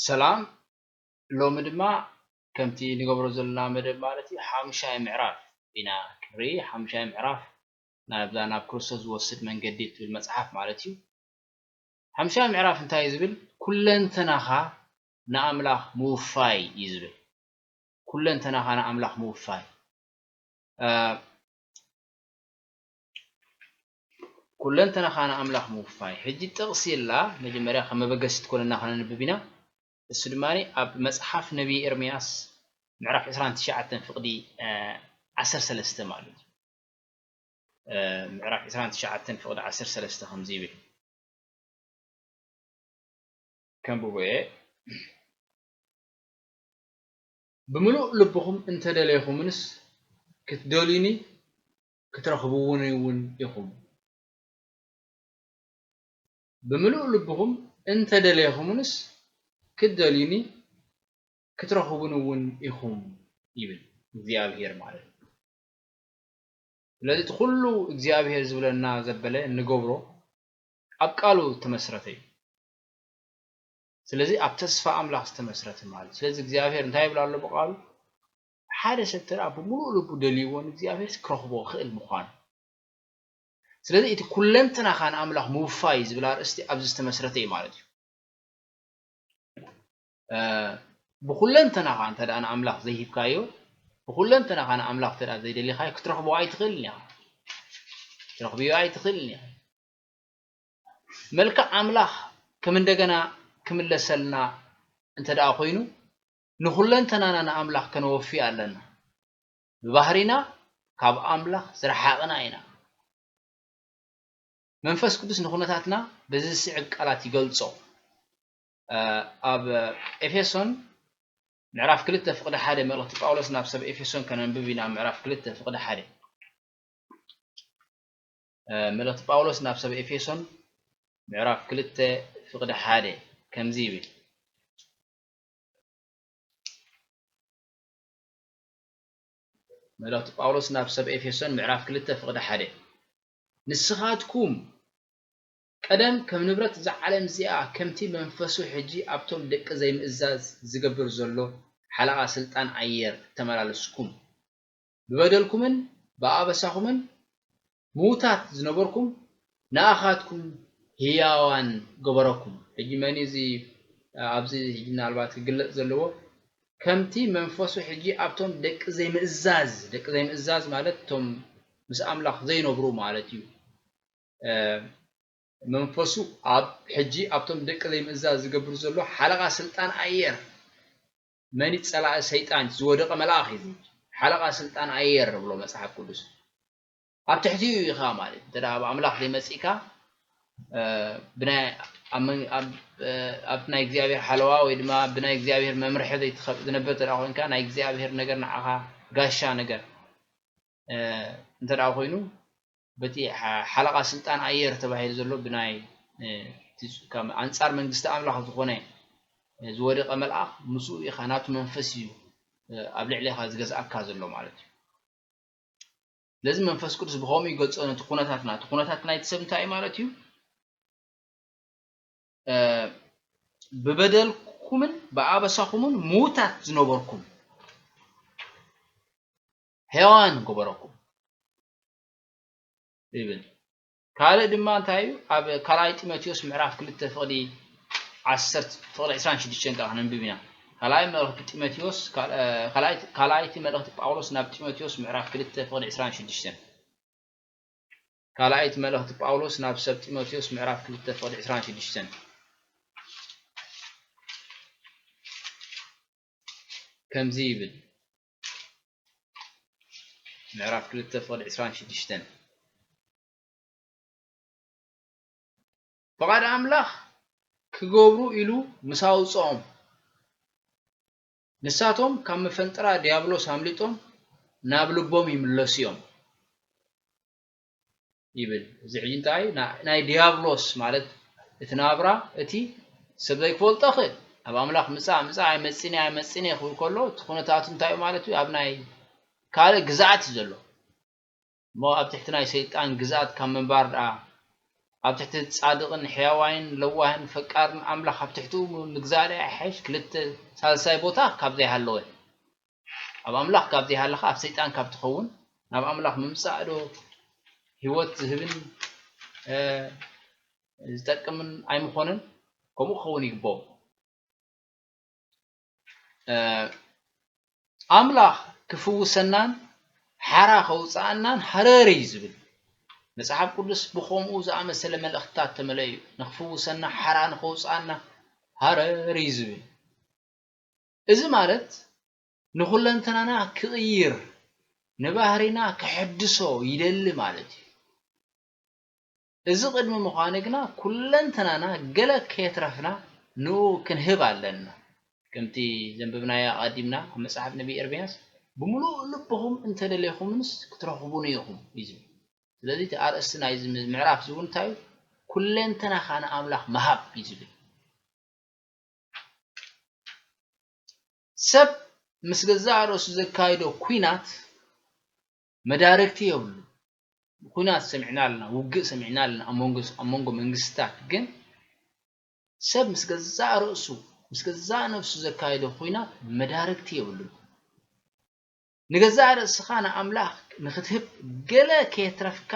ሰላም፣ ሎሚ ድማ ከምቲ ንገብሮ ዘለና መደብ ማለት እዩ፣ ሓሙሻይ ምዕራፍ ኢና ክንርኢ። ሓሙሻይ ምዕራፍ ናብዛ ናብ ክርስቶስ ዝወስድ መንገዲ እትብል መጽሓፍ ማለት እዩ። ሓሙሻይ ምዕራፍ እንታይ እዩ ዝብል? ኩለንተናኻ ንኣምላኽ ምውፋይ እዩ ዝብል። ኩለንተናኻ ንኣምላኽ ምውፋይ። እ፣ ኩለንተናኻ ንኣምላኽ ምውፋይ። ሕጂ ጥቕሲ ኣላ፣ መጀመርያ ከም መበገሲ ትኮነና ከነንብብ ኢና። እሱ ድማ ኣብ መጽሓፍ ነቢይ ኤርምያስ ምዕራፍ ዕስራን ትሽዓተን ፍቕዲ፣ እ፣ ዓሰርተ ሰለስተ ማለት እዩ። እ፣ ምዕራፍ ዕስራን ትሽዓተን ፍቕዲ ዓሰርተ ሰለስተ ከምዚ ይብል። ከንብቦ እየ። ብምሉእ ልብኹም እንተደለይኹምንስ ክትደልዩኒ ክትረኽብውኒ እውን ኢኹም። ብምሉእ ልብኹም እንተደለይኹምንስ ክትደልዩኒ ክትረኽቡኒ እውን ኢኹም ይብል እግዚኣብሄር ማለት እዩ። ስለዚ እቲ ኩሉ እግዚኣብሄር ዝብለና ዘበለ እንገብሮ ኣብ ቃሉ ዝተመስረተ እዩ። ስለዚ ኣብ ተስፋ ኣምላኽ ዝተመስረተ ማለት እዩ። ስለዚ እግዚኣብሄር እንታይ ይብል ኣሎ ብቃሉ? ሓደ ሰብ እንተ ደኣ ብምሉእ ልቡ ደልይዎ ንእግዚኣብሄር ክረኽቦ ክእል ምዃኑ። ስለዚ እቲ ኩለንትናኻ ንኣምላኽ ምውፋይ ዝብል ኣርእስቲ ኣብዚ ዝተመስረተ እዩ ማለት እዩ። እ፣ ብኩለንተናኻ እንተ ደኣ ንኣምላኽ ዘይሂብካዮ፣ ብኩለንተናኻ ንኣምላኽ እንተ ደኣ ዘይደሊኻዮ ክትረኽቦ ኣይትኽእልን ኢኻ። ክትረኽብዮ ኣይትኽእልን ኢኻ። መልክዕ ኣምላኽ ከም እንደገና ክምለሰልና እንተ ደኣ ኮይኑ፣ ንኹለንተናና ንኣምላኽ ከነወፊ ኣለና። ብባህሪና ካብ ኣምላኽ ዝረሓቕና ኢና። መንፈስ ቅዱስ ንኹነታትና በዚ ዝስዕብ ቃላት ይገልጾ። እ፣ ኣብ ኤፌሶን ምዕራፍ ክልተ ፍቕዲ ሓደ፣ መልእኽቲ ጳውሎስ ናብ ሰብ ኤፌሶን ከነንብብ ኢና። ምዕራፍ ክልተ ፍቕዲ ሓደ። እ፣ መልእኽቲ ጳውሎስ ናብ ሰብ ኤፌሶን ምዕራፍ ክልተ ፍቕዲ ሓደ ከምዚ ይብል። መልእኽቲ ጳውሎስ ናብ ሰብ ኤፌሶን ምዕራፍ ክልተ ፍቕዲ ሓደ። ንስኻትኩም ቀደም ከም ንብረት እዛ ዓለም እዚኣ፣ ከምቲ መንፈሱ ሕጂ ኣብቶም ደቂ ዘይምእዛዝ ዝገብር ዘሎ ሓለቓ ስልጣን ኣየር እተመላለስኩም፣ ብበደልኩምን ብኣበሳኹምን ምዉታት ዝነበርኩም፣ ንኣኻትኩም ህያዋን ገበረኩም። ሕጂ መን እዩ እዚ ኣብዚ ሕጂ ምናልባት ክግለጽ ዘለዎ? ከምቲ መንፈሱ ሕጂ ኣብቶም ደቂ ዘይምእዛዝ፣ ደቂ ዘይምእዛዝ ማለት እቶም ምስ ኣምላኽ ዘይነብሩ ማለት እዩ። እ፣ መንፈሱ ኣብ፣ ሕጂ ኣብቶም ደቂ ዘይምእዛዝ ዝገብር ዘሎ ሓለቓ ስልጣን ኣየር፣ መን እዩ? ጸላኢ ሰይጣን፣ ዝወደቐ መልኣኽ እዩ። ሓለቓ ስልጣን ኣየር ብሎ መጽሓፍ ቅዱስ። ኣብ ትሕቲኡ ኢኻ ማለት፣ እንተ ደኣ ኣብ ኣምላኽ ዘይመጺእካ፣ እ፣ ብናይ፣ ኣብ መን-፣ ኣብ፣ እ፣ ኣብ ናይ እግዚኣብሔር ሓለዋ ወይ ድማ ብናይ እግዚኣብሔር መምርሒ ዘይትኸ-፣ ዝነብር እንተ ደኣ ኮይንካ፣ ናይ እግዚኣብሔር ነገር ንዓኻ ጋሻ ነገር፣ እ፣ እንተ ደኣ ኮይኑ፣ በቲ ሓ-፣ ሓለቓ ስልጣን ኣየር ተባሂሉ ዘሎ ብናይ፣ እ፣ እቲ ስ-፣ ካብ ኣንጻር መንግስቲ ኣምላኽ ዝኾነ፣ እ፣ ዝወደቐ መልኣኽ ምስኡ ኢኻ፣ ናቱ መንፈስ እዩ፣ እ፣ ኣብ ልዕሌኻ ዝገዝኣካ ዘሎ ማለት እዩ። ስለዚ መንፈስ ቅዱስ ብኸምኡ ይገልጾ ነቲ ኩነታትና። እቲ ኩነታት ናይቲ ሰብ እንታይ እዩ ማለት እዩ? እ፣ ብበደልኩምን ብኣበሳኹምን ምዉታት ዝነበርኩም ሄዋን ገበረኩም ይብል። ካልእ ድማ እንታይ እዩ? ኣብ ካልኣይ ጢሞቴዎስ ምዕራፍ ክልተ ፍቕዲ ዓሰርተ፣ ፍቕዲ ዕስራን ሽዱሽተን ከዓ ክነንብብ ኢና። ካልኣይ መልእኽቲ ጢሞቴዎስ፣ ካል-፣ እ፣ ካልኣይ-፣ ካልኣይቲ መልእኽቲ ጳውሎስ ናብ ጢሞቴዎስ ምዕራፍ ክልተ ፍቕዲ ዕስራን ሽዱሽተን። ካልኣይቲ መልእኽቲ ጳውሎስ ናብ ሰብ ጢሞቴዎስ ምዕራፍ ክልተ ፍቕዲ ዕስራን ሽዱሽተን ከምዚ ይብል። ምዕራፍ ክልተ ፍቕዲ ዕስራን ሽዱሽተን። ፍቓድ ኣምላኽ ክገብሩ ኢሉ ምስ ኣውጽኦም፣ ንሳቶም ካብ መፈንጠራ ዲያብሎስ ኣምሊጦም ናብ ልቦም ይምለሱ እዮም ይብል። እዚ ሕጂ እንታይ ና-፣ ናይ ዲያብሎስ ማለት እቲ ናብራ፣ እቲ ሰብ ዘይክፈልጦ ክእል፣ ኣብ ኣምላኽ ምጻእ፣ ምጻእ ኣይመጽእን እየ፣ ኣይመጽእን እየ ክብል ከሎ፣ እቲ ኩነታቱ እንታይ እዩ ማለት እዩ? ኣብ ናይ ካልእ ግዝኣት እዩ ዘሎ። እሞ ኣብ ትሕቲ ናይ ሰይጣን ግዝኣት ካብ ምንባር ደኣ ኣብ ትሕቲ ጻድቕን ሕያዋይን ለዋህን ፈቃርን ኣምላኽ ኣብ ትሕቲኡ ምግዛእ ዶ ይሓይሽ? ክልተ ሳልሳይ ቦታ ካብ ዘይሃለወ፣ ኣብ ኣምላኽ ካብ ዘይሃለኻ ኣብ ሰይጣን ካብ ትኸውን ናብ ኣምላኽ ምምጻእ ዶ ህይወት ዝህብን፣ እ፣ ዝጠቅምን ኣይምኾነን? ከምኡ ክኸውን ይግብኦ። እ፣ ኣምላኽ ክፍውሰናን ሓራ ከውጽኣናን ሃረር እዩ ዝብል። መጽሓፍ ቅዱስ ብኸምኡ ዝኣመሰለ መልእኽትታት ተመሊኡ እዩ። ንኽፍውሰና፣ ሓራ ንኸውጽኣና ሃረር እዩ ዝብል። እዚ ማለት ንኹለንተናና ክቕይር፣ ንባህሪና ክሕድሶ ይደሊ ማለት እዩ። እዚ ቅድሚ ምዃኑ ግና ኩለንተናና ገለ ከየትረፍና ንኡ ክንህብ ኣለና። ከምቲ ዘንበብናዮ ኣቐዲምና ኣብ መጽሓፍ ነቢይ ኤርምያስ፣ "ብምሉእ ልብኹም እንተደሌኹምንስ ክትረኽቡኒ ኢኹም" እዩ ዝብል። ስለዚ እቲ ኣርእስቲ ናይዚ ም-፣ ምዕራፍ እዚ እውን እንታይ እዩ? ኩለንተናኻ ንኣምላኽ ምሃብ እዩ ዝብል። ሰብ ምስ ገዛእ ርእሱ ዘካይዶ ኲናት መዳርግቲ የብሉ። ኲናት ሰሚዕና ኣለና፣ ውግእ ሰሚዕና ኣለና ኣብ መንጎ፣ ኣብ መንጎ መንግስታት። ግን ሰብ ምስ ገዛእ ርእሱ፣ ምስ ገዛእ ነፍሱ ዘካይዶ ኲናት መዳርግቲ የብሉን። ንገዛእ ርእስኻ ንኣምላኽ ንኽትህብ ገለ ከየትረፍካ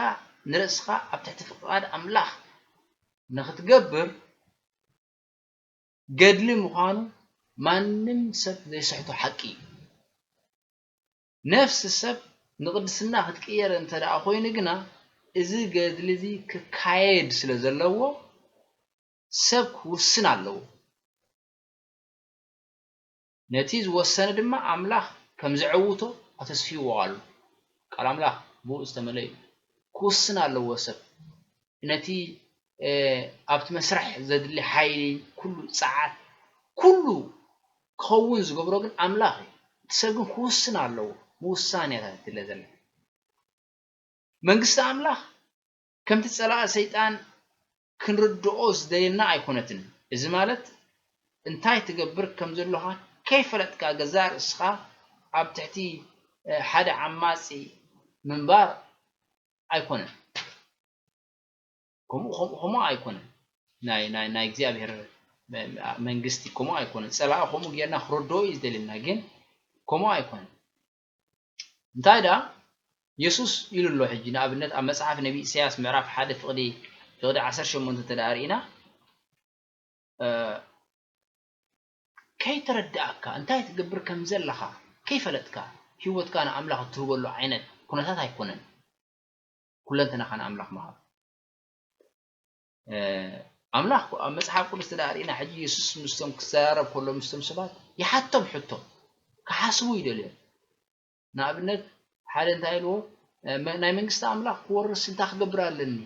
ንርእስኻ ኣብ ትሕቲ ፍቓድ ኣምላኽ ንኽትገብር ገድሊ ምዃኑ ማንም ሰብ ዘይስሕቶ ሓቂ እዩ። ነፍሲ ሰብ ንቕድስና ክትቅየር እንተ ደኣ ኮይኑ ግና፣ እዚ ገድሊ እዚ ክካየድ ስለ ዘለዎ፣ ሰብ ክውስን ኣለዎ። ነቲ ዝወሰነ ድማ ኣምላኽ ከም ዘዐውቶ ኣተስፊዎ ኣሎ። ቃል ኣምላኽ ብኡ ዝተመልአ እዩ። ክውስን ኣለዎ ሰብ። ነቲ፣ እ፣ ኣብቲ መስርሕ ዘድሊ ሓይሊ፣ ኩሉ ጸዓት፣ ኩሉ ክኸውን ዝገብሮ ግን ኣምላኽ እዩ። እቲ ሰብ ግን ክውስን ኣለዎ። ምውሳን እያ እታ ትድለ ዘላ። መንግስቲ ኣምላኽ ከምቲ ጸላኢ ሰይጣን ክንርድኦ ዝደልየና ኣይኮነትን። እዚ ማለት እንታይ ትገብር ከም ዘለኻ ከይፈለጥካ ገዛእ ርእስኻ ኣብ ትሕቲ፣ እ፣ ሓደ ዓማጺ ምንባር ኣይኮነን። ከምኡ፣ ከምኡ፣ ከምኡ ኣይኮነን። ናይ፣ ናይ፣ ናይ እግዚኣብሔር መ-፣ መንግስቲ ከምኡ ኣይኮነን። ጸላኢ ከምኡ ጌርና ክረድኦ እዩ ዝደልየና፣ ግን ከምኡ ኣይኮነን። እንታይ ደኣ የሱስ ኢሉ ኣሎ? ሕጂ ንኣብነት ኣብ መጽሓፍ ነቢ ኢሳያስ ምዕራፍ ሓደ ፍቕዲ፣ ፍቕዲ ዓሰርተ ሸሞንተ እንተ ደኣ ርኢና፣ እ፣ ከይተረድኣካ፣ እንታይ ትገብር ከም ዘለኻ ከይፈለጥካ፣ ህይወትካ ንኣምላኽ እትህበሉ ዓይነት ኩነታት ኣይኮነን። ኩለንተናኻ ንኣምላኽ ምሃብ። እ፣ ኣምላኽ ኣብ መጽሓፍ ቅዱስ እንተ ደኣ ርኢና፣ ሕጂ የሱስ ምስቶም ክዘራረብ ከሎ ምስቶም ሰባት ይሓቶም ሕቶ፣ ክሓስቡ ይደልዮም። ንኣብነት፣ ሓደ እንታይ ኢልዎ? እ፣ መ-፣ ናይ መንግስቲ ኣምላኽ ክወርስ እንታይ ክገብር ኣለኒ?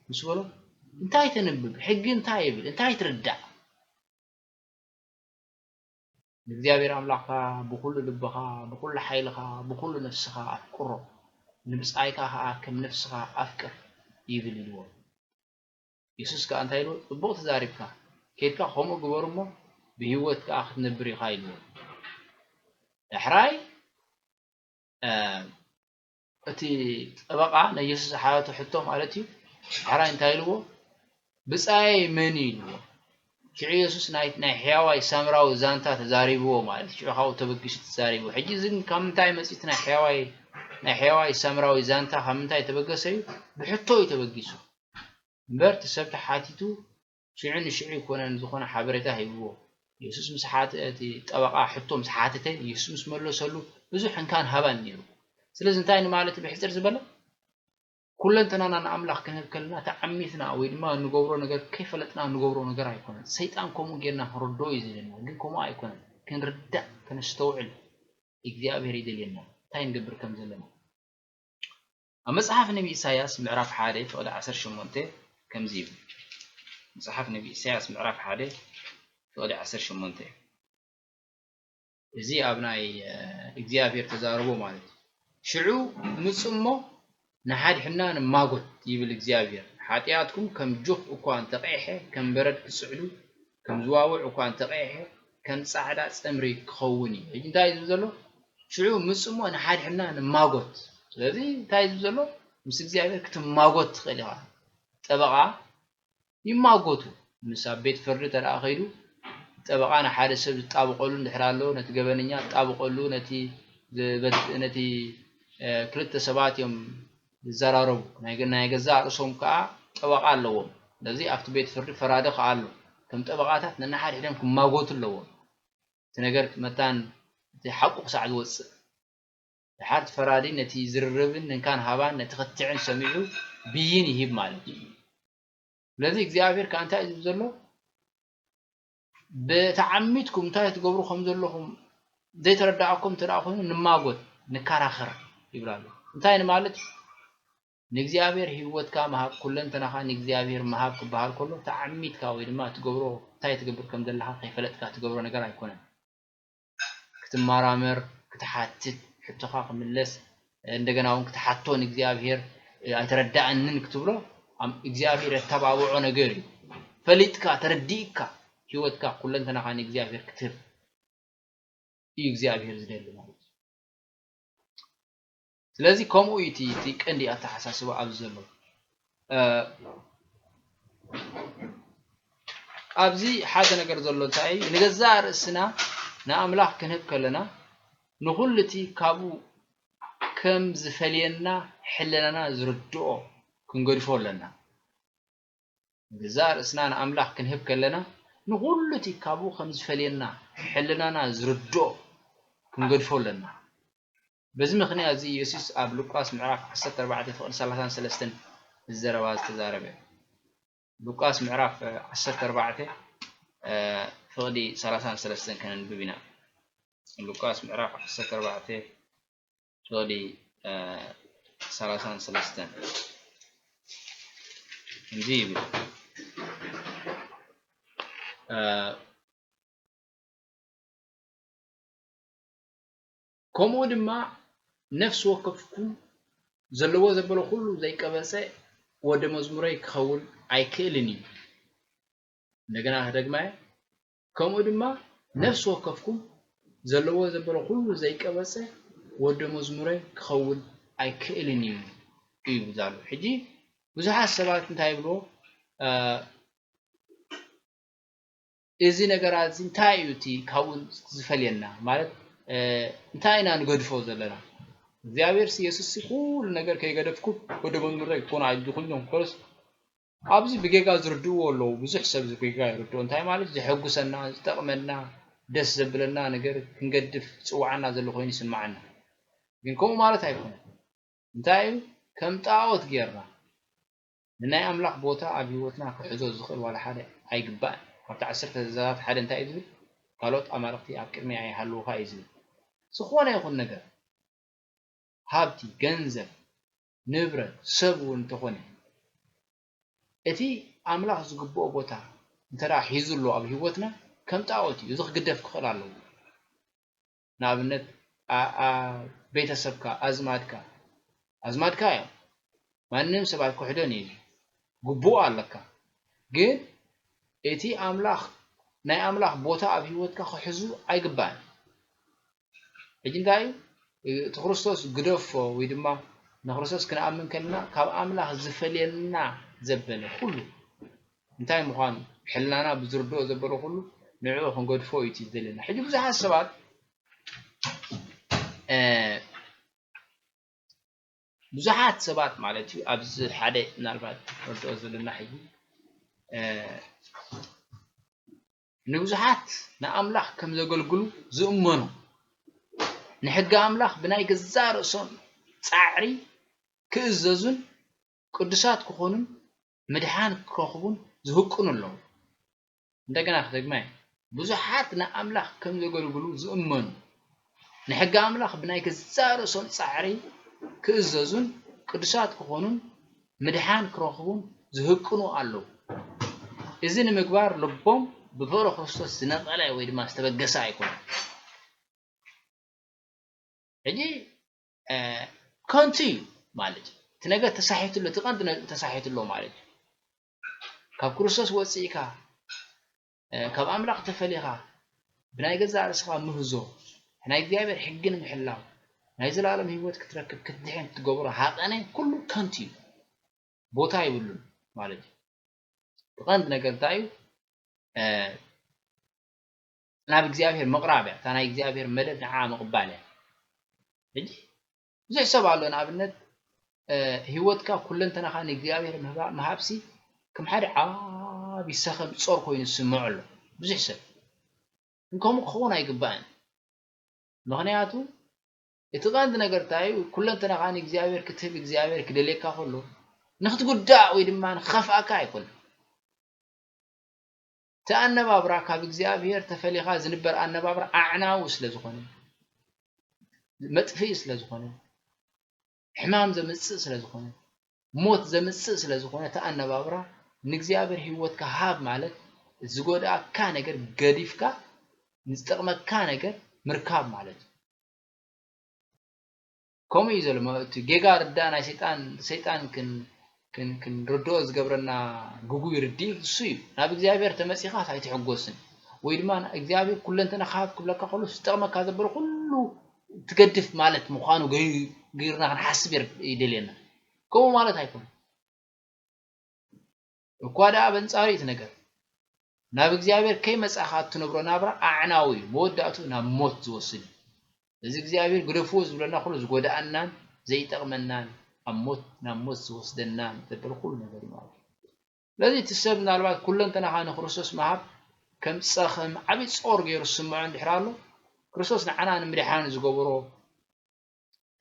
ምስ በሎ፣ እንታይ ተንብብ? ሕጊ እንታይ ይብል? እንታይ ትርዳእ? ንእግዚኣብሔር ኣምላኽካ ብኹሉ ልብኻ፣ ብኹሉ ሓይልኻ፣ ብኹሉ ነፍስኻ ኣፍቅሮ፣ ንብጻይካ ኸኣ ከም ነፍስኻ ኣፍቅር ይብል ኢልዎ። የሱስ ከኣ እንታይ ኢልዎ? ጽቡቕ ተዛሪብካ፣ ኬድካ ከምኡ ግበር እሞ ብህይወት ከኣ ክትነብር ኢኻ ኢልዎ። ዳሕራይ፣ እ፣ እቲ ጠበቓ ንየሱስ ዝሓተቶ ሕቶ ማለት እዩ። ዳሕራይ እንታይ ኢልዎ? "ብጻየይ መን እዩ?" ኢልዎ። ሽዑ የሱስ ናይ፣ ናይ ሕያዋይ ሳምራዊ ዛንታ ተዛሪብዎ ማለት እዩ። ሽዑ ካብኡ ተበጊሱ ተዛሪብዎ። ሕጂ እዚ ግን ካብ ምንታይ መጺኡ? እቲ ናይ ሕያዋይ፣ ናይ ሕያዋይ ሳምራዊ ዛንታ ካብ ምንታይ ተበገሰ እዩ? ብሕቶ እዩ ተበጊሱ። እምበር እቲ ሰብ ተሓቲቱ ሽዑ ንሽዑ ኣይኮነን ዝኾነ ሓበሬታ ሂብዎ። የሱስ ምስ ሓተ-፣ እቲ ጠበቓ ሕቶ ምስ ሓተተ፣ የሱስ ምስ መለሰሉ ብዙሕ እንካን ሃባን ነይሩ። ስለዚ እንታይ ንማለት እዩ ብሕጽር ዝበለ? ኩለንተናና ንኣምላኽ ክንህብ ከለና ተዓሚትና ወይ ድማ እንገብሮ ነገር ከይፈለጥና እንገብሮ ነገር ኣይኮነን። ሰይጣን ከምኡ ጌርና ክንርድኦ እዩ ዝደልና፣ ግን ከምኡ ኣይኮነን። ክንርዳእ፣ ከነስተውዕል እግዚኣብሔር ይደልየና፣ እንታይ ንገብር ከም ዘለና። ኣብ መጽሓፍ ነቢ ኢሳያስ ምዕራፍ ሓደ ፍቕዲ ዓሰርተ ሸሞንተ ከምዚ ይብል። መጽሓፍ ነቢ ኢሳያስ ምዕራፍ ሓደ ፍቕዲ ዓሰርተ ሸሞንተ። እዚ ኣብ ናይ፣ እ፣ እግዚኣብሔር ተዛረቦ ማለት እዩ። "ሽዑ ምጹ እሞ ንሓድሕድና ንማጎት" ይብል እግዚኣብሔር። "ሓጢኣትኩም ከም ጆክ እኳ እንተቐይሐ፣ ከም በረድ ክጽዕዱ፣ ከም ዝዋውዕ እኳ እንተቐይሐ፣ ከም ጻዕዳ ጸምሪ ክኸውን እዩ።" ሕጂ እንታይ እዩ ዝብል ዘሎ? "ሽዑ ምጹ እሞ ንሓድሕድና ንማጎት።" ስለዚ እንታይ እዩ ዝብል ዘሎ? ምስ እግዚኣብሔር ክትማጎት ትኽእል ኢኻ። ጠበቓ ይማጎቱ። ምስ ኣብ ቤት ፍርዲ ተደኣ ከይዱ ጠበቓ ንሓደ ሰብ ዝጣብቐሉ እንድሕር ኣሎ፣ ነቲ ገበነኛ ዝጣብቐሉ፣ ነቲ ዝበድ-፣ ነቲ፣ እ፣ ክልተ ሰባት እዮም ዝዘራረቡ። ናይ ገ-፣ ናይ ገዛእ ርእሶም ከኣ ጠበቓ ኣለዎም። ስለዚ ኣብቲ ቤት ፍርዲ ፈራዲ ከኣ ኣሎ። እቶም ጠበቓታት ነንሓድሕዶም ክማጎቱ ኣለዎም። እቲ ነገር መታን እቲ ሓቁ ክሳዕ ዝወጽእ። ደሓር እቲ ፈራዲ ነቲ ዝርርብን እንካን ሃባን ነቲ ክትዕን ሰሚዑ ብይን ይሂብ ማለት እዩ። ስለዚ እግዚኣብሔር ከኣ እንታይ እዩ ዝብል ዘሎ? ብተዓሚትኩም እንታይ ትገብሩ ከም ዘለኹም ዘይተረዳእኩም እንተ ደኣ ኮይኑ ንማጎት፣ ንከራኸር ይብል ኣሎ። እንታይ ንማለት እዩ? ንእግዚኣብሔር ህይወትካ ምሃብ፣ ኩለንተናኻ ንእግዚኣብሔር ምሃብ ክበሃል ከሎ ተዓሚትካ ወይ ድማ ትገብሮ፣ እንታይ ትገብር ከም ዘለኻ ከይፈለጥካ ትገብሮ ነገር ኣይኮነን። ክትመራመር፣ ክትሓትት፣ ሕቶኻ ክምለስ፣ እንደገና እውን ክትሓቶ ንእግዚኣብሔር ኣይተረዳእንን ክትብሎ፣ ኣም-፣ እግዚኣብሔር የተባብዖ ነገር እዩ። ፈሊጥካ፣ ተረዲእካ፣ ህይወትካ ኩለንተናኻ ንእግዚኣብሔር ክትህብ እዩ እግዚኣብሔር ዝደሊ ማለት እዩ። ስለዚ ከምኡ እዩ እቲ፣ እቲ ቀንዲ ኣተሓሳስባ ኣብዚ ዘሎ። እ፣ ኣብዚ ሓደ ነገር ዘሎ እንታይ እዩ? ንገዛእ ርእስና ንኣምላኽ ክንህብ ከለና፣ ንኹሉ እቲ ካብኡ ከም ዝፈልየና ሕልናና ዝርድኦ ክንገድፎ ኣለና። ንገዛእ ርእስና ንኣምላኽ ክንህብ ከለና፣ ንኹሉ እቲ ካብኡ ከም ዝፈልየና ሕልናና ዝርድኦ ክንገድፎ ኣለና። በዚ ምኽንያት እዚ፣ ኢየሱስ ኣብ ሉቃስ ምዕራፍ ዓሰርተ ኣርባዕተ ፍቕዲ ሰላሳን ሰለስተን እዚ ዘረባ ዝተዛረበ። ሉቃስ ምዕራፍ፣ እ፣ ዓሰርተ ኣርባዕተ፣ እ፣ ፍቕዲ ሰላሳን ሰለስተን ከነንብብ ኢና። ሉቃስ ምዕራፍ ዓሰርተ ኣርባዕተ ፍቕዲ፣ እ፣ ሰላሳን ሰለስተን ከምዚ ይብል። እ፣ ከምኡ ድማ ነፍሲ ወከፍኩም ዘለዎ ዘበለ ኩሉ ዘይቀበጸ ወደ መዝሙረይ ክኸውን ኣይክእልን እዩ። እንደገና ክደግማ እየ። ከምኡ ድማ ነፍሲ ወከፍኩም ዘለዎ ዘበለ ኩሉ ዘይቀበጸ ወደ መዝሙረይ ክኸውን ኣይክእልን እዩ፣ እዩ ዝብሎ። ሕጂ ብዙሓት ሰባት እንታይ ይብልዎ? እ፣ እዚ ነገራት እዚ እንታይ እዩ እቲ ካብኡ ዝፈልየና? ማለት፣ እ፣ እንታይ ኢና ንገድፎ ዘለና? እግዚኣብሔር ሲ፣ የሱስ ሲ፣ ኩሉ ነገር ከይገደፍኩ ወደ መዝሙረይ ክኾኑ ኣይድኹን እዮም። ኮለስ ኣብዚ ብጌጋ ዝርድእዎ ኣለዉ። ብዙሕ ሰብ እዚ ብጌጋ ይርድኦ። እንታይ ማለት? ዘሐጉሰና፣ ዝጠቕመና፣ ደስ ዘብለና ነገር ክንገድፍ ዝጽውዓና ዘሎ ኮይኑ ይስምዓና። ግን ከምኡ ማለት ኣይኮነን። እንታይ እዩ? ከም ጣኦት ጌርና ንናይ ኣምላኽ ቦታ ኣብ ህይወትና ክሕዞ ዝኽእል ዋላ ሓደ ኣይግባእን። ካብቲ ዓሰርተ ትእዛዛት ሓደ እንታይ እዩ ዝብል? ካልኦት ኣማልኽቲ ኣብ ቅድመይ ኣይሃልዉኻ እዩ ዝብል። ዝኾነ ይኹን ነገር፣ ሃብቲ፣ ገንዘብ፣ ንብረት፣ ሰብ እውን እንተኾነ፣ እቲ ኣምላኽ ዝግብኦ ቦታ እንተ ደኣ ሒዙ ኣሎ ኣብ ህይወትና፣ ከም ጣኦት እዩ። እዚ ክግደፍ ክኽእል ኣለዎ። ንኣብነት፣ ኣ-፣ ኣ-፣ ቤተሰብካ፣ ኣዝማድካ፣ ኣዝማድካ እዮም። ማንም ሰብ ኣይክሕዶን እዩ። ግቡእ ኣለካ። ግን እቲ ኣምላኽ፣ ናይ ኣምላኽ ቦታ ኣብ ህይወትካ ክሕዙ ኣይግባእን። ሕጂ እንታይ እዩ? እቲ ክርስቶስ ግደፎ ወይ ድማ ንክርስቶስ ክንኣምን ከለና ካብ ኣምላኽ ዝፈልየና ዘበለ ኩሉ እንታይ ምዃኑ ሕልናና ብዝርድኦ ዘበለ ኩሉ ንዕኡ ክንገድፎ እዩ እቲ ዝደልየና። ሕጂ ብዙሓት ሰባት፣ እ፣ ብዙሓት ሰባት ማለት እዩ፣ ኣብዚ ሓደ ምናልባት ርድኦ ዘለና ሕጂ፣ እ፣ ንብዙሓት ንኣምላኽ ከም ዘገልግሉ ዝእመኑ፣ ንሕጊ ኣምላኽ ብናይ ገዛእ ርእሶም ጻዕሪ ክእዘዙን ቅዱሳት ክኾኑን ምድሓን ክረኽቡን ዝህቅኑ ኣለዉ። እንደገና ክደግማ እየ። ብዙሓት ንኣምላኽ ከም ዘገልግሉ ዝእመኑ፣ ንሕጊ ኣምላኽ ብናይ ገዛእ ርእሶም ጻዕሪ ክእዘዙን ቅዱሳት ክኾኑን ምድሓን ክረኽቡን ዝህቅኑ ኣለዉ። እዚ ንምግባር ልቦም ብፍቕሪ ክርስቶስ ዝነቐለ ወይ ድማ ዝተበገሰ ኣይኮነን። ሕጂ፣ እ፣ ከንቱ እዩ ማለት እዩ። እቲ ነገር ተሳሒቱ ኣሎ፣ እቲ ቀንዲ ነጥቢ ተሳሒቱ ኣሎ ማለት እዩ። ካብ ክርስቶስ ወጺእካ፣ እ፣ ካብ ኣምላኽ ተፈሊኻ፣ ብናይ ገዛእ ርእስኻ ምህዞ፣ ናይ እግዚኣብሔር ሕጊ ንምሕላው፣ ናይ ዘላለም ህይወት ክትረክብ፣ ክትድሕን ትገብሮ ሃቐነ ኩሉ ከንቱ እዩ። ቦታ የብሉን ማለት እዩ። እቲ ቀንዲ ነገር እንታይ እዩ? እ፣ ናብ እግዚኣብሔር ምቕራብ እያ። እታ ናይ እግዚኣብሔር መደብ ንዓ ምቕባል እያ። ሕጂ ብዙሕ ሰብ ኣሎ፣ ንኣብነት፣ እ፣ ህይወትካ ኩለንተናኻ ንእግዚኣብሔር ምህባ-፣ ምሃብሲ ከም ሓደ ዓቢ ሰኸም ጾር ኮይኑ ዝስምዖ ኣሎ ብዙሕ ሰብ። ግን ከምኡ ክኸውን ኣይግባእን። ምኽንያቱ እቲ ቀንዲ ነገር እንታይ እዩ? ኩለንተናኻ ንእግዚኣብሔር ክትህብ እግዚኣብሔር ክደልየካ ከሎ ንኽትጉዳእ ወይ ድማ ንኽኸፍኣካ ኣይኮነን። እቲ ኣነባብራ ካብ እግዚኣብሔር ተፈሊኻ ዝንበር ኣነባብራ ኣዕናዊ ስለ ዝኾነ፣ መጥፍኢ ስለ ዝኾነ፣ ሕማም ዘምጽእ ስለ ዝኾነ፣ ሞት ዘምጽእ ስለ ዝኾነ፣ እቲ ኣነባብራ ንእግዚኣብሔር ህይወትካ ሃብ ማለት ዝጎድኣካ ነገር ገዲፍካ ንዝጠቕመካ ነገር ምርካብ ማለት እዩ። ከምኡ እዩ ዘሎ። እቲ ጌጋ ርዳእ ናይ ሰይጣን፣ ሰይጣን ክን-፣ ክን-፣ ክንርድኦ ዝገብረና ግጉይ ርድኢት እሱ እዩ። ናብ እግዚኣብሔር ተመጺኻስ ኣይትሕጎስን። ወይ ድማ እግዚኣብሔር ኩለንተናኻ ሃብ ክብለካ ከሎ ዝጠቕመካ ዘበለ ኩሉ ትገድፍ ማለት ምዃኑ ገይ-፣ ገይርና ክንሓስብ ይር-፣ ይደልየና። ከምኡ ማለት ኣይኮነን። እኳ ደኣ በንጻሩ እቲ ነገር ናብ እግዚኣብሔር ከይመጻኻ እትነብሮ ናብራ ኣዕናዊ እዩ። መወዳእቱ ናብ ሞት ዝወስድ እዩ። እዚ እግዚኣብሔር ግደፍዎ ዝብለና ኩሉ ዝጎድኣናን ዘይጠቕመናን ኣብ ሞት፣ ናብ ሞት ዝወስደናን ዘበለ ኩሉ ነገር እዩ ማለት እዩ። ስለዚ እቲ ሰብ ምናልባት ኩለንተናኻ ንክርስቶስ ምሃብ ከም ጸኸም ዓቢ ጾር ገይሩ ዝስምዖ እንድሕር ኣሎ፣ ክርስቶስ ንዓና ንምድሓን ዝገበሮ፣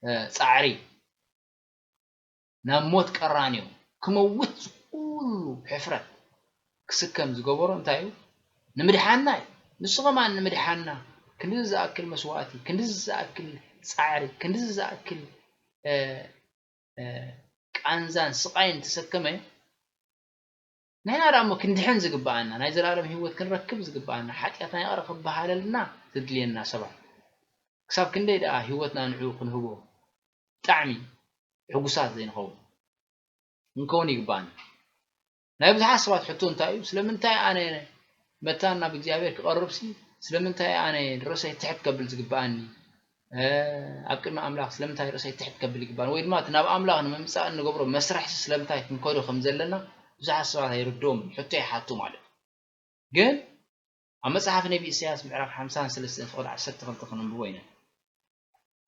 እ፣ ጻዕሪ ናብ ሞት ቀራንዮ ክመውት ኩሉ ሕፍረት ክስከም ዝገበሮ እንታይ እዩ? ንምድሓንና እዩ። ንሱ ኸማን ንምድሓንና ክንድዚ ዝኣክል መስዋእቲ፣ ክንድዚ ዝኣክል ጻዕሪ፣ ክንድዚ ዝኣክል፣ እ፣ እ፣ ቃንዛን ስቓይን ተሰከመ። ንሕና ደኣ እሞ ክንድሕን ዝግብኣና፣ ናይ ዘላለም ህይወት ክንረክብ ዝግብኣና፣ ሓጢኣትና ይቕረ ክበሃለልና ዘድልየና ሰባት፣ ክሳብ ክንደይ ደኣ ህይወትና ንዕኡ ክንህቦ ብጣዕሚ ሕጉሳት ዘይንኸውን? ክንከውን ይግብኣና። ናይ ብዙሓት ሰባት ሕቶ እንታይ እዩ? ስለምንታይ ኣነ መታን ናብ እግዚኣብሔር ክቐርብሲ፣ ስለምንታይ ኣነ ርእሰይ ትሕት ከብል ዝግብኣኒ? እ፣ ኣብ ቅድሚ ኣምላኽ ስለምንታይ ርእሰይ ትሕት ከብል ይግባን? ወይ ድማ እቲ ናብ ኣምላኽ ንምምጻእ እንገብሮ መስርሕሲ ስለምንታይ ክንከዶ ከም ዘለና ብዙሓት ሰባት ኣይርድኦምን፣ ሕቶ ይሓቱ ማለት እዩ። ግን ኣብ መጽሓፍ ነቢ ኢሳያስ ምዕራፍ ሓምሳን ሰለስተን ፍቕዲ ዓሰርተ ክልተ ከነንብቦ ኢና።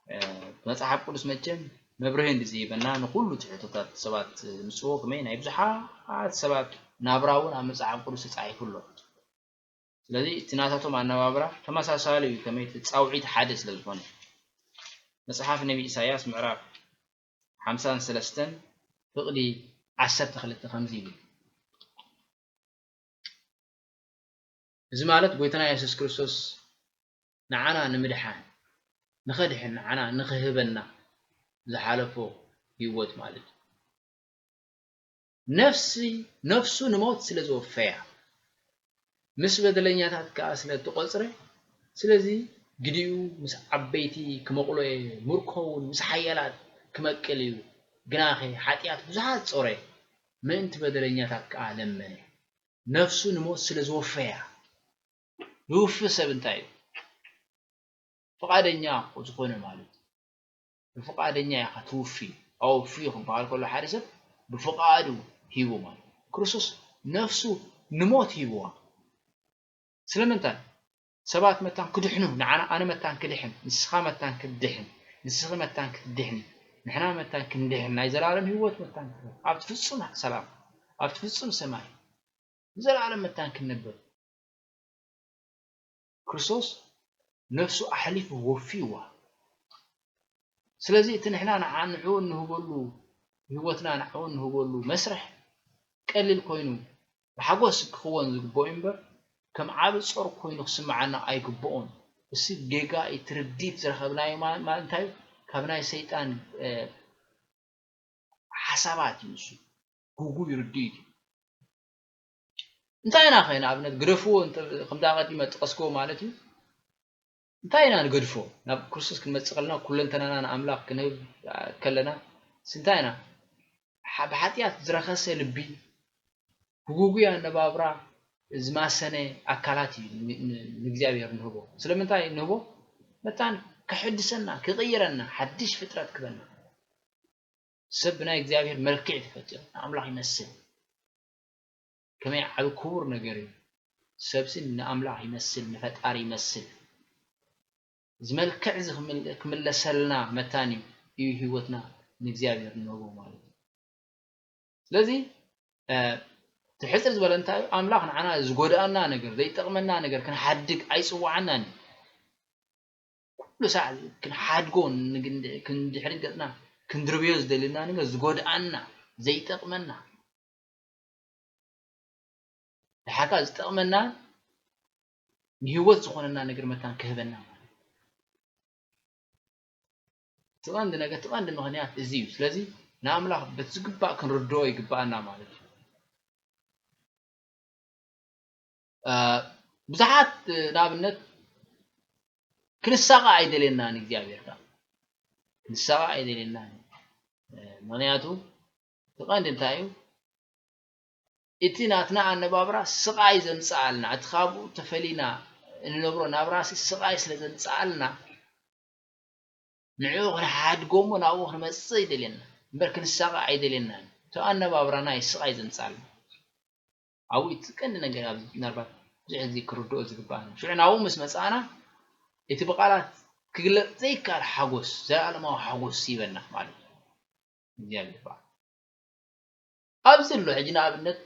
እ፣ መጽሓፍ ቅዱስ መቸም መብርሂ እንዲ ዝህበና ንኹሉ እቲ ሕቶታት ሰባት ዝምጽዎ ከመይ ናይ ብዙሓት ሰባት ናብራ እውን ኣብ መጽሓፍ ቅዱስ ተጻሒፉ ኣሎ። ስለዚ እቲ ናታቶም ኣነባብራ ተመሳሳሊ እዩ፣ ከመይ እቲ ጻውዒት ሓደ ስለ ዝኾነ። መጽሓፍ ነቢ ኢሳያስ ምዕራፍ ሓምሳን ሰለስተን ፍቕዲ ዓሰርተ ክልተ ከምዚ ይብል። እዚ ማለት ጎይታና የሱስ ክርስቶስ ንዓና ንምድሓን፣ ንኸድሕን፣ ንዓና ንኽህበና ዝሓለፎ ህይወት ማለት እዩ። ነፍሲ፣ ነፍሱ ንሞት ስለ ዝወፈያ፣ ምስ በደለኛታት ከኣ ስለ እተቖጽረ፣ ስለዚ ግዲኡ ምስ ዓበይቲ ክመቕሎ እየ፣ ምርኮ እውን ምስ ሓያላት ክመቅል እዩ። ግናኸ ሓጢኣት ብዙሓት ጾረ፣ ምእንቲ በደለኛታት ከኣ ለመነ። ነፍሱ ንሞት ስለ ዝወፈያ፣ ዝውፊ ሰብ እንታይ እዩ? ፍቓደኛ ዝኾነ ማለት እዩ። ብፍቓደኛ ኢኻ ትውፊ። ኣውፊ ክበሃል ከሎ ሓደ ሰብ ብፍቓዱ ሂቡ ማለት እዩ። ክርስቶስ ነፍሱ ንሞት ሂብዋ። ስለምንታይ? ሰባት መታን ክድሕኑ፣ ንዓና፣ ኣነ መታን ክድሕን፣ ንስኻ መታን ክትድሕን፣ ንስኺ መታን ክትድሕኒ፣ ንሕና መታን ክንድሕን፣ ናይ ዘላለም ህይወት መታን ክንረክብ፣ ኣብቲ ፍጹም ሰላም፣ ኣብቲ ፍጹም ሰማይ፣ ንዘላለም መታን ክንነብር። ክርስቶስ ነፍሱ ኣሕሊፉ ወፊዋ። ስለዚ እቲ ንሕና ንዓ-፣ ንዕኡ እንህበሉ፣ ህይወትና ንዕኡ እንህበሉ መስርሕ ቀሊል ኮይኑ ብሓጎስ ክኽወን ዝግብኦ እዩ እምበር፣ ከም ዓቢ ጾር ኮይኑ ክስምዓና ኣይግብኦን። እሲ ጌጋ እዩ። እቲ ርዲት ዝረኸብናዮ ማ-፣ ማለት እንታይ እዩ? ካብ ናይ ሰይጣን፣ እ፣ ሓሳባት እዩ እሱ። ግጉይ ርድኢት እዩ። እንታይ ኢና ኸ ንኣብነት ግደፍዎ እንተ-፣ ከምዛ ቀዲመ ጠቐስክዎ ማለት እዩ። እንታይ ኢና ንገድፎ? ናብ ክርስቶስ ክንመጽእ ከለና፣ ኩለንተናና ንኣምላኽ ክንህብ ከለና፣ እንታይ ኢና? ሓ-፣ ብሓጢኣት ዝረኸሰ ልቢ፣ ብግጉይ ኣነባብራ ዝማሰነ ኣካላት እዩ ን-፣ ን-፣ ንእግዚኣብሔር ንህቦ። ስለምንታይ ንህቦ? መታን ከሐድሰና፣ ክቕይረና፣ ሓድሽ ፍጥረት ክበና። ሰብ ብናይ እግዚኣብሔር መልክዕ ተፈጢሩ፣ ንኣምላኽ ይመስል። ከመይ ዓቢ ክቡር ነገር እዩ። ሰብሲ ንኣምላኽ ይመስል፣ ንፈጣሪ ይመስል። እዚ መልክዕ እዚ ክምል-፣ ክምለሰልና መታን እዩ፣ እዩ ህይወትና ንእግዚኣብሔር ንህቦ ማለት እዩ። ስለዚ፣ እ፣ እቲ ሕጽር ዝበለ እንታይ እዩ? ኣምላኽ ንዓና ዝጎድኣና ነገር፣ ዘይጠቕመና ነገር ክንሓድግ ኣይጽውዓናን እዩ። ኩሉ ሳዕ ክንሓድጎ፣ ንግን-፣ ክንድሕሪት ገጽና ክንድርብዮ ዝደልየና ነገር፣ ዝጎድኣና፣ ዘይጠቕመና፣ ደሓካ ዝጠቕመና፣ ንህይወት ዝኾነና ነገር መታን ክህበና ማለት እዩ። እቲ ቀንዲ ነገር፣ እቲ ቀንዲ ምኽንያት እዚ እዩ። ስለዚ ንኣምላኽ በቲ ዝግባእ ክንርድኦ ይግብኣና ማለት እዩ። እ፣ ብዙሓት፣ እ፣ ንኣብነት ክንሳቐ ኣይደልየናን እግዚኣብሔር ከኣ። ክንሳቐ ኣይደልየናን። እ፣ ምኽንያቱ እቲ ቀንዲ እንታይ እዩ? እቲ ናትና ኣነባብራ ስቓይ ዘምጽኣልና፣ እቲ ካብኡ ተፈሊና እንነብሮ ናብራሲ ስቓይ ስለ ዘምጽኣልና፣ ንዕኡ ክንሓድጎ እሞ ናብኡ ክንመጽእ ይደልየና እምበር ክንሳቐ ኣይደልየናን። እቲ ኣነባብራና እዩ ስቓይ ዘምጽኣልና። ኣብኡ እቲ ቀንዲ ነገር ኣብዚ ምናልባት ብዙሕ ግዜ ክርድኦ ዝግባእ። ሽዑ ናብኡ ምስ መጻእና እቲ ብቓላት ክግለጽ ዘይከኣል ሓጎስ፣ ዘለኣለማዊ ሓጎስ ይህበና ማለት እዩ። እግዚኣብሔር ይባርክ። ኣብዚ ኣሎ ሕጂ ንኣብነት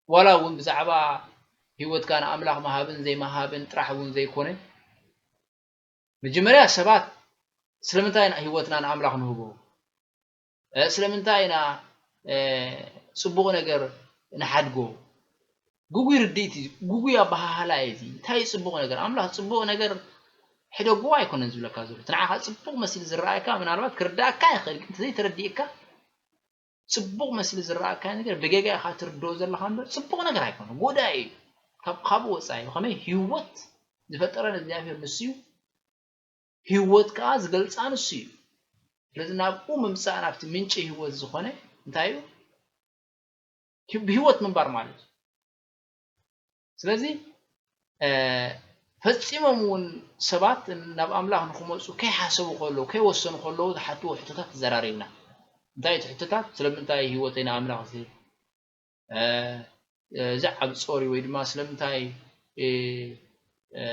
ዋላ እውን ብዛዕባ ህይወትካ ንኣምላኽ ምሃብን ዘይምሃብን ጥራሕ እውን ዘይኮነ፣ መጀመርያ ሰባት ስለምንታይ ኢና ህይወትና ንኣምላኽ ንህቦ? እ፣ ስለምንታይ ኢና፣ እ፣ ጽቡቕ ነገር ንሓድጎ? ግጉይ ርድኢት እዩ፣ ግጉይ ኣበሃህላ እዩ እዚ። እንታይ እዩ ጽቡቕ ነገር? ኣምላኽ ጽቡቕ ነገር ሕደግዎ ኣይኮነን ዝብለካ ዘሎ። እቲ ንዓኻ ጽቡቕ መሲሉ ዝረኣየካ ምናልባት ክርድኣካ ይኽእል፣ ግን እንተዘይተረዲእካ ጽቡቕ መሲሉ ዝረኣካ ነገር ብጌጋ ኢኻ ትርድኦ ዘለኻ እምበር ጽቡቕ ነገር ኣይኮነ፣ ጎዳኢ እዩ። ካብ፣ ካብኡ ወጻኢ ብኸመይ ህይወት ዝፈጠረን እግዚኣብሔር ንሱ እዩ፣ ህይወት ከኣ ዝገልጻ ንሱ እዩ። ስለዚ ናብኡ ምምጻእ ናብቲ ምንጪ ህይወት ዝኾነ እንታይ እዩ? ሂ-፣ ብህይወት ምንባር ማለት እዩ። ስለዚ፣ እ፣ ፈጺሞም እውን ሰባት ናብ ኣምላኽ ንኽመጹ ከይሓሰቡ ከለዉ፣ ከይወሰኑ ከለዉ ዝሓትዎ ሕቶታት ተዘራሪብና። እንታይ እቲ ሕቶታት? ስለምንታይ ህይወተይ ንኣምላኽ ዝህብ፣ እ፣ እዚ ዓቢ ጾር እዩ ወይ ድማ ስለምንታይ፣ እ፣ እ፣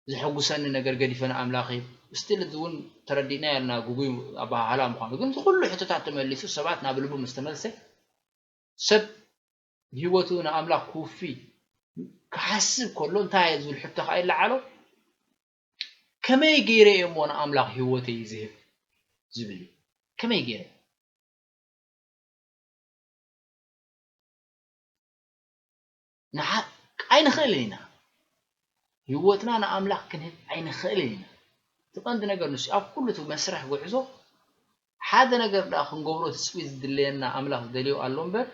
ዘሐጉሰኒ ነገር ገዲፈ ንኣምላኸይ፣ ስቲል እዚ እውን ተረዲእና ያልና ግጉይ ኣበሃህላ ምዃኑ። ግን እዚ ኩሉ ሕቶታት ተመሊሱ ሰባት ናብ ልቡ ምስ ተመልሰ፣ ሰብ ህይወቱ ንኣምላኽ ክውፊ ክሓስብ ከሎ እንታይ እዩ ዝብል ሕቶ ከኣ ይለዓሎ፣ ከመይ ገይረ እየ እሞ ንኣምላኽ ህይወተይ ዝህብ ዝብል እዩ። ከመይ ገይረ? ንዓ-፣ ኣይንኽእልን ኢና። ህይወትና ንኣምላኽ ክንህብ ኣይንኽእልን ኢና። እቲ ቀንዲ ነገር ንሱ እዩ። ኣብ ኩሉ እቲ መስርሕ ጉዕዞ ሓደ ነገር ደኣ ክንገብሮ ትጽቢት ዝድለየና ኣምላኽ ዝደልዮ ኣሎ እምበር፣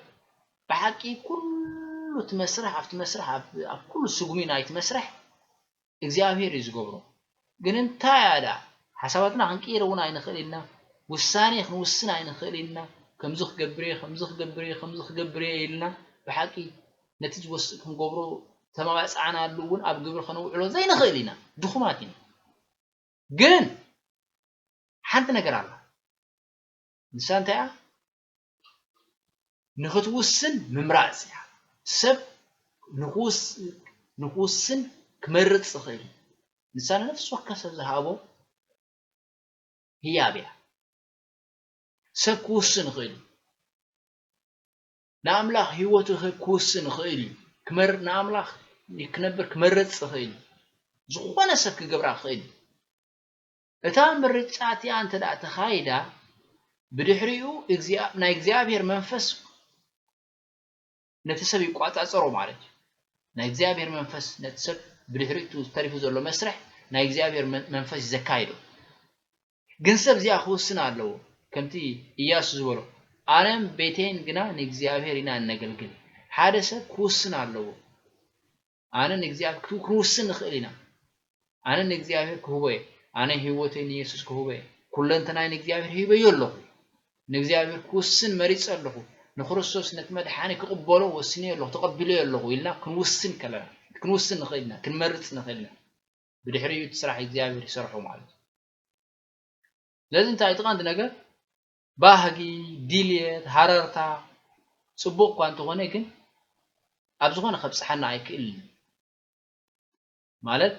ብሓቂ ኩሉ እቲ መስርሕ፣ ኣብቲ መስርሕ፣ ኣብ፣ ኣብ ኩሉ ስጉሚ ናይቲ መስርሕ እግዚኣብሔር እዩ ዝገብሮ። ግን እንታይ እያ ደኣ ሓሳባትና ክንቅይር እውን ኣይንኽእል ኢልና፣ ውሳኔ ክንውስን ኣይንኽእል ኢልና፣ ከምዚ ክገብር እየ፣ ከምዚ ክገብር እየ፣ ከምዚ ክገብር እየ ኢልና ብሓቂ ነቲ ዝወስ-፣ ክንገብሮ ተመባጻዕናሉ እውን ኣብ ግብሪ ከነውዕሎ ዘይንኽእል ኢና። ድኹማት ኢና። ግን ሓንቲ ነገር ኣላ። ንሳ እንታይ እያ? ንኽትውስን ምምራጽ እያ። ሰብ ንኽውስ-፣ ንኽውስን ክመርጽ ይኽእል እዩ። ንሳ ንነፍሲ ወከፍ ሰብ ዝሃቦ ህያብ እያ። ሰብ ክውስን ይኽእል እዩ። ንኣምላኽ ህይወቱ ክህብ ክውስን ይኽእል እዩ። ክመር-፣ ንኣምላኽ ክነብር ክመርጽ ይኽእል እዩ። ዝኾነ ሰብ ክገብራ ይኽእል እዩ። እታ ምርጫ እቲኣ እንተ ደኣ ተኻይዳ፣ ብድሕሪኡ እግዚኣብ-፣ ናይ እግዚኣብሔር መንፈስ ነቲ ሰብ ይቋጻጸሮ ማለት እዩ። ናይ እግዚኣብሔር መንፈስ ነቲ ሰብ ብድሕሪኡ ተሪፉ ዘሎ መስርሕ ናይ እግዚኣብሔር መን-፣ መንፈስ እዩ ዘካይዶ። ግን ሰብ እዚኣ ክውስን ኣለዎ። ከምቲ ኢያሱ ዝበሎ፣ "ኣነን ቤተይን ግና ንእግዚኣብሔር ኢና እነገልግል።" ሓደ ሰብ ክውስን ኣለዎ። ኣነ ንእግዚኣብሔር ክው-፣ ክንውስን ንኽእል ኢና። ኣነ ንእግዚኣብሔር ክህቦ እየ። ኣነ ህይወተይ ንየሱስ ክህቦ እየ። ኩለንተናይ ንእግዚኣብሔር ሂበዮ ኣለኹ። ንእግዚኣብሔር ክውስን መሪጸ ኣለኹ። ንክርስቶስ ነቲ መድሓኒ ክቕበሎ ወስንዮ ኣለኹ፣ ተቐቢለዮ ኣለኹ ኢልና ክንውስን ከለና፣ ክንውስን ንኽእል ኢና፣ ክንመርጽ ንኽእል ኢና። ብድሕሪኡ እቲ ስራሕ እግዚኣብሔር ይሰርሖ ማለት እዩ። ስለዚ እንታይ እቲ ቀንዲ ነገር ባህጊ፣ ድልየት፣ ሃረርታ ጽቡቕ እኳ እንተኾነ ግን ኣብ ዝኾነ ከብጽሓና ኣይክእልን እዩ። ማለት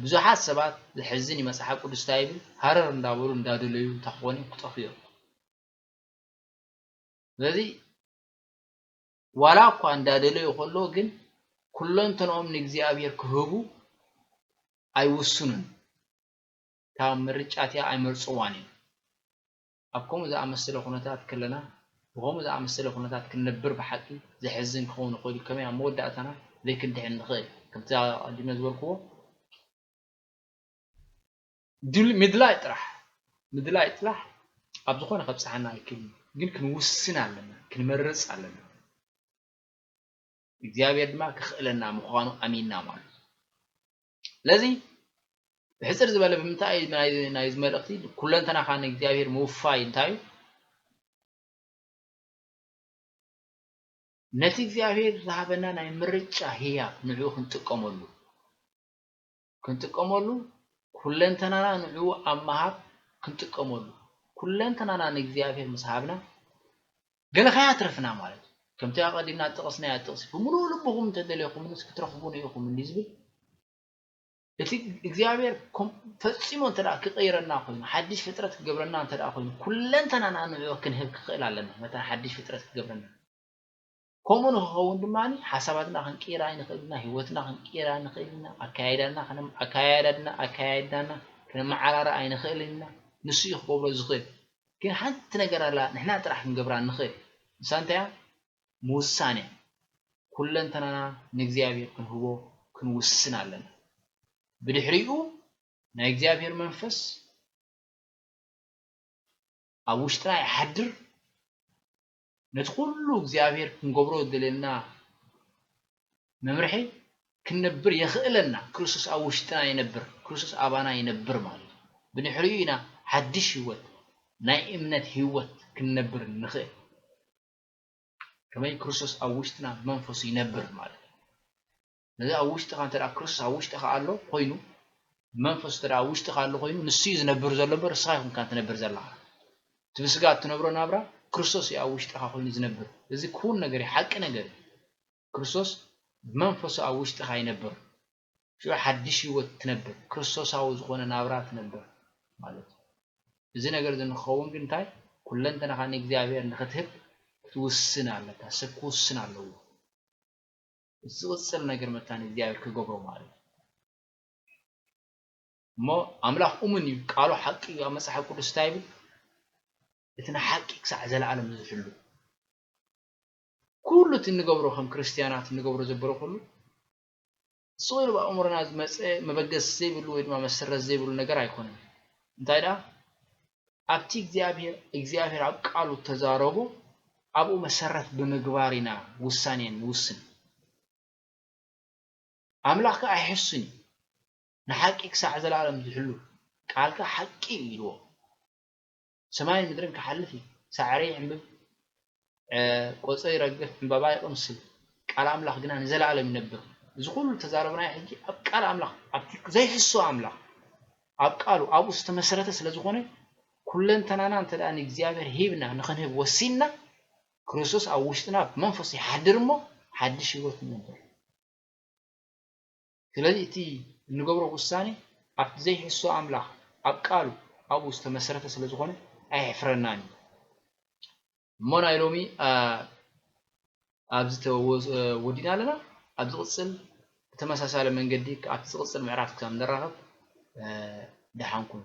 ብዙሓት ሰባት ዘሕዝን እዩ። መጽሓፍ ቅዱስ እንታይ ይብል? ሃረር እንዳበሉ እንዳደለዩ እንታይ ክኾኑ እዮም? ክጠፍኡ እዮም። ስለዚ ዋላ እኳ እንዳደለዩ ከለዉ ግን ኩለንተንኦም ንእግዚኣብሔር ክህቡ ኣይውስኑን። እታ ምርጫ እቲኣ ኣይመርጽዋን እዮም። ኣብ ከምኡ ዝኣመሰለ ኩነታት ከለና ብኸምኡ ዝኣመሰለ ኩነታት ክንነብር ብሓቂ ዘሕዝን ክኸውን ይኽእል እዩ። ከመይ ኣብ መወዳእታና ዘይክንድሕን ንኽእል። ከምቲ ኣቐዲመ ዝበልክዎ ድል- ምድላይ ጥራሕ ምድላይ ጥራሕ ኣብ ዝኾነ ከብጽሓና ኣይክእልን፣ ግን ክንውስን ኣለና፣ ክንመርጽ ኣለና። እግዚኣብሔር ድማ ክኽእለና ምዃኑ ኣሚንና ማለት እዩ። ስለዚ ብሕፅር ዝበለ ብምንታይ እዩ ናይ- ናይዚ መልእኽቲ ኩለንተናኻ ንእግዚኣብሔር ምውፋይ እንታይ እዩ? ነቲ እግዚኣብሔር ዝሃበና ናይ ምርጫ ህያብ ንዕኡ ክንጥቀመሉ ክንጥቀመሉ ኩለንተናና ንዕኡ ኣብ ምሃብ ክንጥቀመሉ ኩለንተናና ንእግዚኣብሔር ምስ ሃብና ገለ ከያትረፍና ማለት እዩ። ከምቲ ኣቐዲምና ዝጠቐስናያ ጥቕሲ ብምሉእ ልብኹም እንተደለኹምንስ ክትረኽቡኒ ኢኹም እንዲ ዝብል እቲ እግዚኣብሔር ከም- ፈጺሙ እንተ ደኣ ክቐይረና ኮይኑ ሓድሽ ፍጥረት ክገብረና እንተ ደኣ ኮይኑ ኩለንተናና ንዕኡ ክንህብ ክኽእል ኣለና። መታን ሓድሽ ፍጥረት ክገብረና ከምኡ ንክኸውን ድማ ሓሳባትና ክንቅይር ኣይንኽእል ኢና፣ ህይወትና ክንቅይር ኣይንኽእል ኢና፣ ኣካያይዳና ከነ- ኣካያይዳና ኣካያይዳና ከነመዓራረ ኣይንኽእል ኢና። ንሱ እዩ ክገብሮ ዝኽእል። ግን ሓንቲ ነገር ኣላ ንሕና ጥራሕ ክንገብራ ንኽእል። ንሳ እንታይ እያ? ምውሳን እያ። ኩለንተናና ንእግዚኣብሔር ክንህቦ ክንውስን ኣለና። ብድሕሪኡ ናይ እግዚኣብሔር መንፈስ ኣብ ውሽጥና ይሓድር። ነቲ ኩሉ እግዚኣብሔር ክንገብሮ ዝደልየና መምርሒ ክንነብር የኽእለና። ክርስቶስ ኣብ ውሽጥና ይነብር፣ ክርስቶስ ኣባና ይነብር ማለት እዩ። ብድሕሪኡ ኢና ሓድሽ ህይወት፣ ናይ እምነት ህይወት ክንነብር ንኽእል። ከመይ ክርስቶስ ኣብ ውሽጥና ብመንፈሱ ይነብር ማለት እዩ። ነዚ ኣብ ውሽጥኻ እንተ ደኣ ክርስቶስ ኣብ ውሽጥኻ ኣሎ ኮይኑ ብመንፈሱ እንተ ደኣ ኣብ ውሽጥኻ ኣሎ ኮይኑ ንሱ እዩ ዝነብር ዘሎ እምበር ንስኻ ኣይኮንካን ትነብር ዘለኻ። እቲ ብስጋ እትነብሮ ናብራ ክርስቶስ እዩ ኣብ ውሽጥኻ ኮይኑ ዝነብር። እዚ ክውን ነገር እዩ፣ ሓቂ ነገር እዩ። ክርስቶስ ብመንፈሱ ኣብ ውሽጥኻ ይነብር። ሽዑ ሓድሽ ህይወት ትነብር፣ ክርስቶሳዊ ዝኾነ ናብራ ትነብር ማለት እዩ። እዚ ነገር እዚ ንክኸውን ግን እንታይ ኩለንተናኻ ንእግዚኣብሔር ንክትህብ ክትውስን ኣለካ። ሰብ ክውስን ኣለዎ። ዝቕጽል ነገር መታን እግዚኣብሔር ክገብሮ ማለት እዩ። እሞ ኣምላኽ እሙን እዩ፣ ቃሉ ሓቂ እዩ። ኣብ መጽሓፍ ቅዱስ እንታይ ይብል? እቲ ንሓቂ ክሳዕ ዘለኣለም ዝሕሉ ኩሉ እቲ እንገብሮ ከም ክርስትያናት እንገብሮ ዘበረ ኩሉ ስቕ ኢሉ ኣብ ኣእምሮና ዝመፀ መበገሲ ዘይብሉ ወይ ድማ መሰረት ዘይብሉ ነገር ኣይኮነን። እንታይ ደኣ ኣብቲ እግዚኣብሔር እግዚኣብሔር ኣብ ቃሉ ተዛረቦ ኣብኡ መሰረት ብምግባር ኢና ውሳኔ ንውስን። ኣምላኽ ከኣ ኣይሕሱን እዩ። ንሓቂ ክሳዕ ዘለኣለም ዝሕሉ ቃልካ ሓቂ እዩ ኢልዎ። ሰማይን ምድርን ክሓልፍ እዩ፣ ሳዕሪ ይዕምብብ፣ ቆጽሊ ይረግፍ፣ ዕምባባ ይቕምስል፣ ቃል ኣምላኽ ግና ንዘለኣለም ይነብር። እዚ ኩሉ ተዛረብናዮ ሕጂ ኣብ ቃል ኣምላኽ ኣብቲ ዘይሕሱ ኣምላኽ ኣብ ቃሉ ኣብኡ ዝተመሰረተ ስለ ዝኾነ ኩለንተናና እንተ ደኣ ንእግዚኣብሔር ሂብና ንኽንህብ ወሲንና ክርስቶስ ኣብ ውሽጥና ብመንፈሱ ይሓድር እሞ ሓድሽ ህይወት ንነብር። ስለዚ እቲ እንገብሮ ውሳኔ ኣብቲ ዘይሕሱ ኣምላኽ ኣብ ቃሉ ኣብኡ ዝተመሰረተ ስለ ዝኾነ ኣየሕፍረናን እዩ። እሞ ናይ ሎሚ ኣብዚ ተወዲና ኣለና። ኣብ ዝቕጽል ብተመሳሳሊ መንገዲ ኣብቲ ዝቕጽል ምዕራፍ ክሳብ ንራኸብ ደሓን ኩኑ።